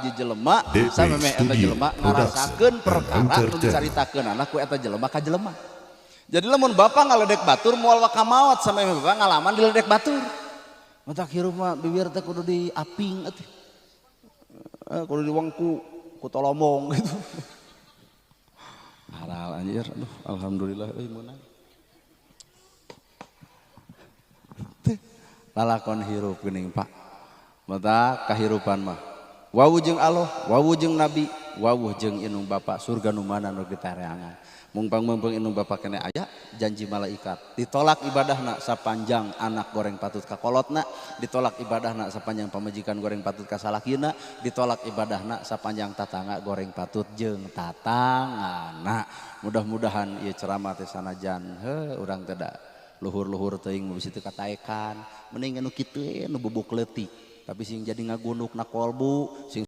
hiji jelema samemeh eta jelema ngarasakeun perkara nu dicaritakeunana ku eta jelema ka jelema. Jadi lamun bapak ngaledek batur moal waka maot samemeh bapak ngalaman diledek batur. Matak hirup mah bibir teh kudu diaping atuh. Kudu diwengku ku tolomong gitu. Halal anjir, aduh alhamdulillah euy meunang. Lalakon hirup geuning Pak. Mata kahirupan mah wawuh jeung Allah, wawuh jeung Nabi, wawuh jeung indung bapa surga nu mana nu ditareangan. Mung pangmeungpeung indung bapa keneh aya janji malaikat. Ditolak ibadahna sapanjang anak goreng patut ka kolotna, ditolak ibadahna sapanjang pamajikan goreng patut ka salakina, ditolak ibadahna sapanjang tatangga goreng patut jeung tatangana. Mudah-mudahan ieu ceramah teh sanajan heuh urang teh da luhur-luhur teuing bisi teu kataekan, mending anu kitu we nu bubuk leutik. Tapi sing jadi ngagunduk na kolbu sing